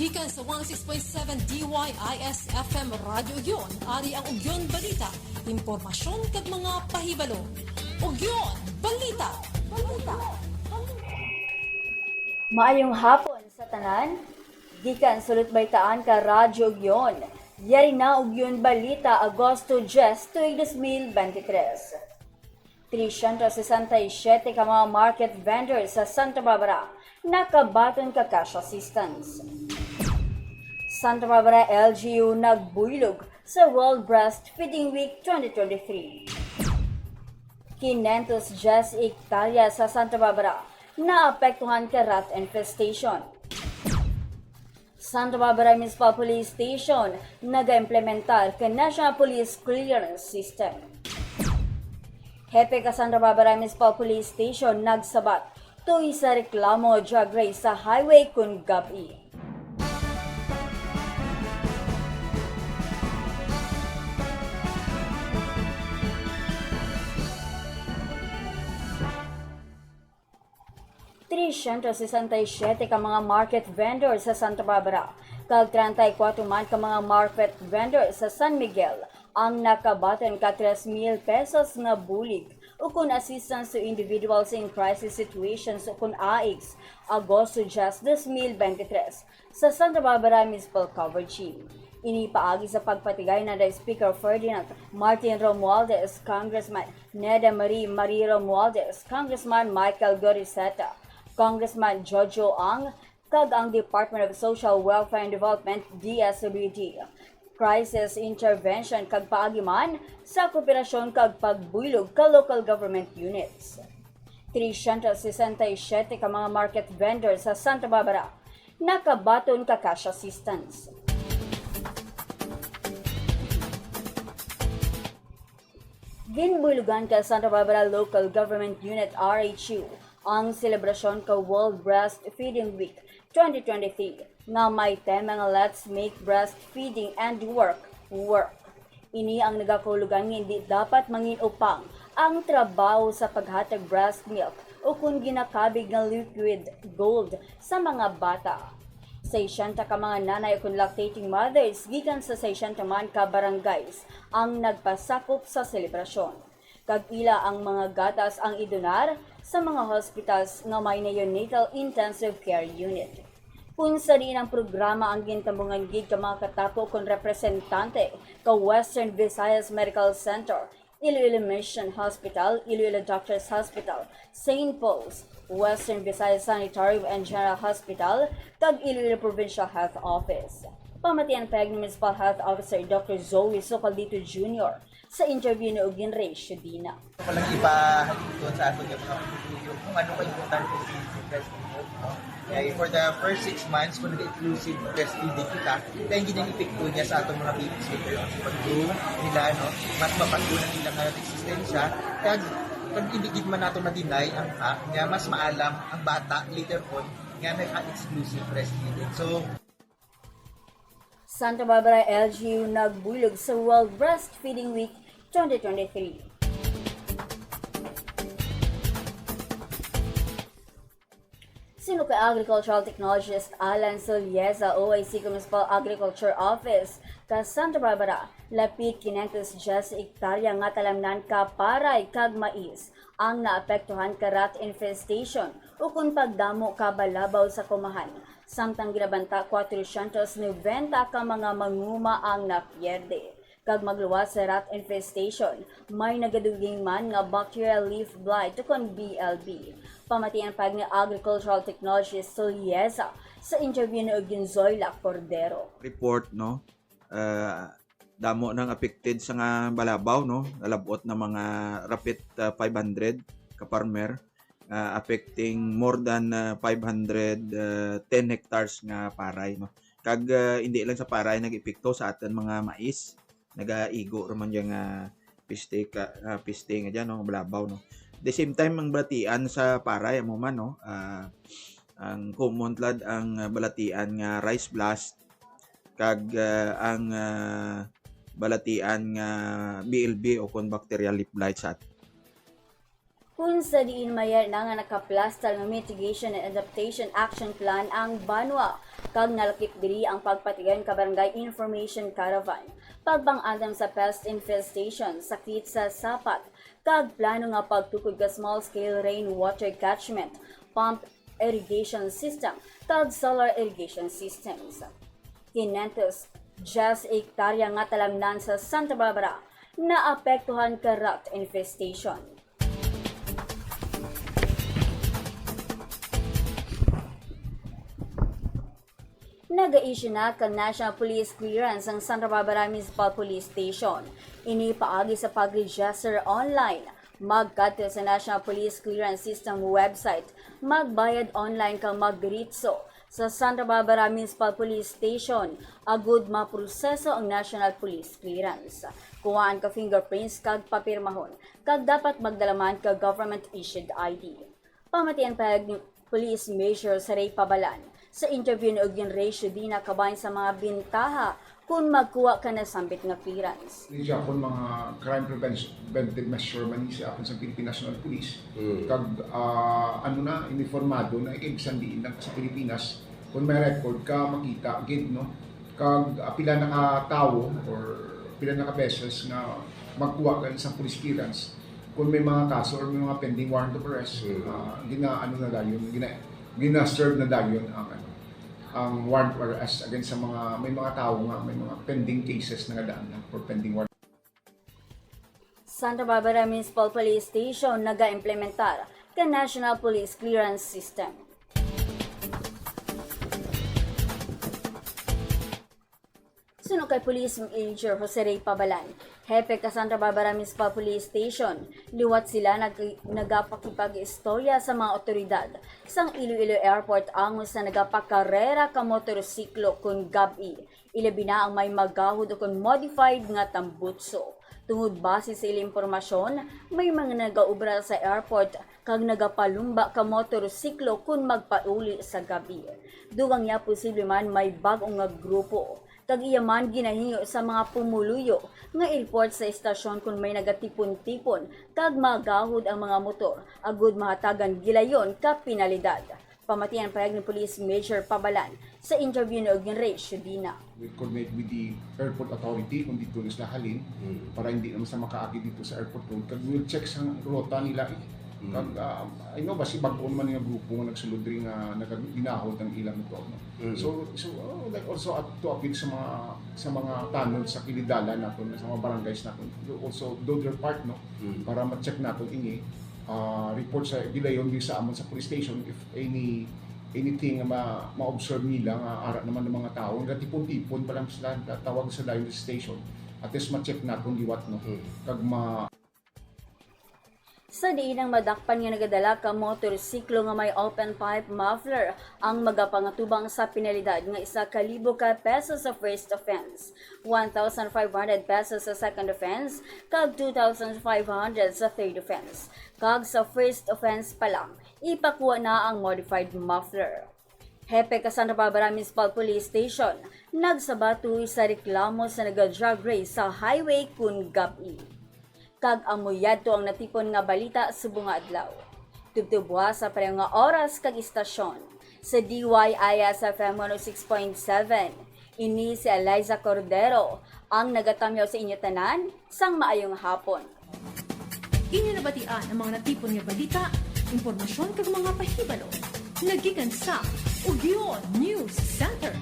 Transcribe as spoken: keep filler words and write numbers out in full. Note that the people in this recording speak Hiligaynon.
Gikan sa one oh six point seven D Y I S F M Radyo Ugyon, ari ang Ugyon Balita, impormasyon kag mga pahibalo. Ugyon Balita. Balita. Maayong hapon sa tanan. Gikan sa Lutbaytaan ka Radyo Ugyon, yari na Ugyon Balita, Agosto diyes, tuig dos mil bente tres. Trescientos sesenta y siete ka mga market vendors sa Santa Barbara nakabaton ka cash assistance. Santa Barbara L G U nagbuylog sa World Breastfeeding Week twenty twenty-three. Quinientos diyes hektarya sa Santa Barbara naapektuhan ka rat infestation. Santa Barbara Municipal Police Station nagaimplementar ka National Police Clearance System. Hepe ka Santa Barbara Municipal Police Station nagsabat tungod sa reklamo drag race sa highway kun gab-i. Trescientos sesenta y siete ka mga market vendor sa Santa Barbara, kag treinta y cuatro man ka mga market vendor sa San Miguel ang nakabaton ka tres mil pesos nga bulig ukon assistance to individuals in crisis situations ukon aids, Agosto diyes, dos mil bente tres, sa Santa Barbara Municipal Coverage Team. Ini paagi sa pagpatigayna ni Speaker Ferdinand Martin Romualdez, Congressman Neda Marie Marie Romualdez, Congressman Michael Goriseta, Congressman Jojo Ang, kag ang Department of Social Welfare and Development, D S W D, Crisis Intervention, kag paagi man sa kooperasyon kag pagbuylog ka local government units. Trescientos sesenta y siete ka mga market vendors sa Santa Barbara nakabaton ka cash assistance. Ginbuylogan ka Santa Barbara Local Government Unit, R H U, ang selebrasyon ka World Breastfeeding Week twenty twenty-three nga may tema nga Let's Make Breastfeeding End Work Work. Ini ang nagakahulugan nga hindi dapat mangin-upang ang trabaho sa paghatag breast milk o kon ginakabig nga liquid gold sa mga bata. Sesenta ka mga nanay ukon lactating mothers gikan sa sesenta man ka barangays ang nagpasakop sa selebrasyon, kag ila ang mga gatas ang idonar sa mga hospitals nga may neonatal intensive care unit. Kun sa diin ang programa ang gintambungan gid ka mga katapo kon representante ka Western Visayas Medical Center, Iloilo Mission Hospital, Iloilo Doctors Hospital, Saint Paul's, Western Visayas Sanitarium and General Hospital, kag Iloilo Provincial Health Office. Pamatian pa ni Municipal Health Officer Doctor Zoe Socaldito Junior sa interview ni Ugin Reyes Dina. Walang iba doon sa aton nga mga pagtutuyo kung ano ka importante sa breastfeeding, no? Kaya for the first six months, kung nag-inclusive breastfeeding kita, kaya hindi nang epekto niya sa atong mga babies later on sa pag-grow nila, no? Mas mapago na nila nga resistensya. Kag, kag hindi gid man nato ma-deny ang fact nga mas maalam ang bata later on nga nag-exclusive breastfeeding. So, Santa Barbara L G U nagbuylog sa World Breastfeeding Week twenty twenty-three. Suno kay Agricultural Technologist Alan Solieza, O I C ka Municipal Agriculture Office ka Santa Barbara, lapit quinientos diyes hektarya nga talamnan ka paray kag mais ang naapektuhan ka rat infestation ukon pagdamo ka balabaw sa kumahan, samtang ginabanta kwatrocientos noventa ka mga manguma ang napierde. Kag magluwas sa rat infestation, may nagaduging man nga bacterial leaf blight ukon B L B. Pamatian pa ni Agricultural Technologist Solieza sa interview ni Ginzoyla Cordero. Report, no? Ah, damo nang affected sa nga balabaw, no? Nalabot na mga rapit, ah, five hundred ka farmer, ah, affecting more than, ah, five hundred, ah, ten hectares nga paray, no? Kag, ah, hindi lang sa paray nag-epekto, sa aton mga mais, nagaigo ra man dyan nga piste ka, ah, piste nga dyan, no? Balabaw, no? The same time, ang balatian sa paray, amo man, no? Ah, ang common tulad ang, ah, balatian nga rice blast, kag, ah, ang, ah, balatian nga B L B o kon bacterial leaf blight sa aton. Kun sa diin mayar na nga nakaplastar nga Mitigation and Adaptation Action Plan ang banwa, Kag nalakip diri ang pagpatigayon ka Barangay Information Caravan, pagpang-andam sa pest infestation, sakit sa sapat, kag plano nga pagtukod ka small-scale rainwater catchment, pump irrigation system, kag solar irrigation systems. Quinientos diyes hektarya nga talamnan sa Santa Barbara naapektuhan ka rat infestation. Nag-issue na ka National Police Clearance ang Santa Barbara Municipal Police Station. Ini paagi sa pag-register online. Magkadto sa National Police Clearance System website, magbayad online kag magdiretso sa Santa Barbara Municipal Police Station agud maproseso ang National Police Clearance. Kuhaan ka fingerprints kag papirmahon, kag dapat magdala man ka government-issued I D. Pamatian pa ni Police Major Saray Pabalan sa interview ni Eugen Reyes Dina kabahin sa mga bintaha kung magkuha ka na sambit nga clearance. Ni Japon, mga crime prevention, preventive measure man ni sa aton sa Philippine National Police. Mm. Kag, ah, ano na, iniformado na, kay bisan diin lang sa Pilipinas, kung may record ka, makita gid, no? Kag, ah, pila na ka tawo or pila na ka beses nga magkuha ka sa police clearance, kung may mga kaso or may mga pending warrant of arrest, Mm. ah, gina-, ano na dayon, gina-, gina-serve na dayon ang, ano, ang warrant of arrest against sa mga, may mga tawo nga may mga pending cases na nga daan na or pending warrant. Santa Barbara Municipal Police Station naga-implementar ka National Police Clearance System. Suno kay Police Major Jose Rey Pabalan, hepe ka Santa Barbara Municipal Police Station, liwat sila nag-, nagapakipag-istorya sa mga otoridad sang Iloilo Airport angus sa nagapakarera ka motorsiklo kun gab-i, ilabi na ang may magahod o kon modified nga tambutso. Tungod base sa ilang impormasyon, may mga nagaobra sa airport kag nagapalumba ka motorsiklo kun magpauli sa gab-i. Dugang niya posible man may bag-o nga grupo, kag iya man ginahingo sa mga pumuluyo nga i-report sa estasyon kon may nagatipon-tipon kag magahod ang mga motor agud mahatagan gilayon ka penalidad. Pamatian pahayag ni Police Major Pabalan sa interview ni Eugen Reyes Dina. We coordinate with the airport authority kung dito na sila halin Mm. para hindi naman sa makaagi dito sa airport road. Kag we'll check sa ruta nila eh. Mm. Kag, ah, I know ba si bag-o man nga grupo nga nagsulod diri nga nagaginahod ang ilang motor, no? Mm. So, so, oh, like also at, to appeal sa mga, sa mga tanod sa kilid dalan naton, sa mga barangays naton, to also do their part, no? Mm. Para ma-check naton ini, ah, report sa gilayon di sa amon sa police station if any, anything nga ma-, ma-observe nila nga ara naman ng mga tao, nagatipon-tipon pa lang sila, tawag sa dayon sa station, at least ma-check naton liwat, no? Mm. Kag ma- Sa diin ang madakpan nga nagadala ka motorsiklo nga may open pipe muffler ang magapangatubang sa penalidad nga isa ka libo ka pesos sa first offense, one thousand five hundred pesos sa second offense, kag two thousand five hundred sa third offense. Kag sa first offense pa lang, ipakuha na ang modified muffler. Hepe ka Santa Barbara Municipal Police Station, nagsabatuy sa reklamo sa naga-drag race sa highway kun gab-i. Kag amo yadto ang natipon nga balita subong nga adlaw. Tubtob buwas sa pareho nga oras kag istasyon. Sa D Y I S F M one oh six point seven, ini si Eliza Cordero ang nagatamyaw sa inyo tanan sang maayong hapon. Inyo nabatian ang mga natipon nga balita, impormasyon kag mga pahibalo nga gikan sa Ugyon News Center.